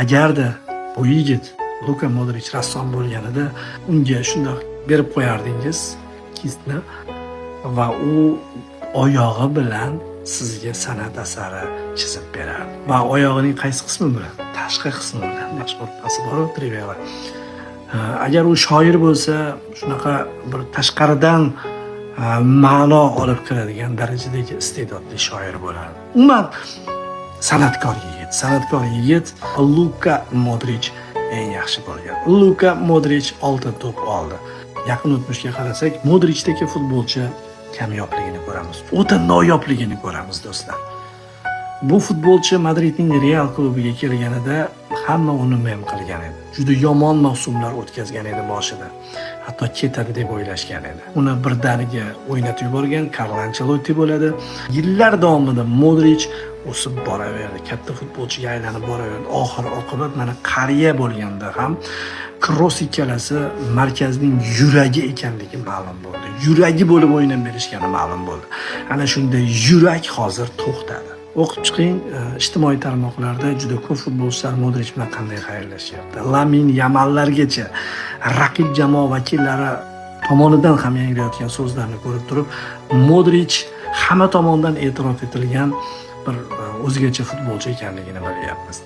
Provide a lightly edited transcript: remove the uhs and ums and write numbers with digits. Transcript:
Agarda bu yigit Luka Modrich rassom bo'lganida, unga shundoq berib qo'yardingiz кисть ni va u oyog'i bilan sizga san'at asari chizib berardi. Va oyog'ining qaysi qismi bilan? Tashqi qismi bilan. Mashhur pasi bor, trivela. Agar u shoir bo'lsa, shunaqa bir tashqaridan ma'no olib kiradigan darajadagi iste'dodli shoir bo'lardi. Umuman, san'atkor yigit, san'atkor yigit Luka Modrich eng yaxshi bo'lgan. Luka Modrich Oltin to'p oldi. Yaqin o'tmishga qarasak, Modrichdagi futbolchi kamyobligini ko'ramiz. O'ta noyobligini ko'ramiz, do'stlar. Bu futbolchi Madridning Real klubiga kelganida hamma uni mem qilgan edi. Juda yomon mavsumlar o'tkazgan edi boshida. Hatto ketadi deb o'ylashgan edi. Uni birdaniga o'ynatib yuborgan Karlo Ancelotti bo'ladi. Yillar davomida Modrich o'sib boraverdi, katta futbolchiga aylanib boraverdi. Oxir oqibat mana qariya bo'lganda ham Kroos ikkalasi markazning yuragi ekanligi ma'lum bo'ldi. Yuragi bo'lib o'ynab berishgani ma'lum bo'ldi. Ana shunda yurak hozir to'xtadi. O'qib chiqing, ijtimoiy tarmoqlarda juda ko'p futbolchilar Modrich bilan qanday xayrlashyapti. Lamin Yamallargacha raqib jamoa vakillari tomonidan ham yangrayotgan so'zlarni ko'rib turib, Modrich hamma tomondan e'tirof etilgan bir o'zgacha futbolchi ekanligini bilyapmiz.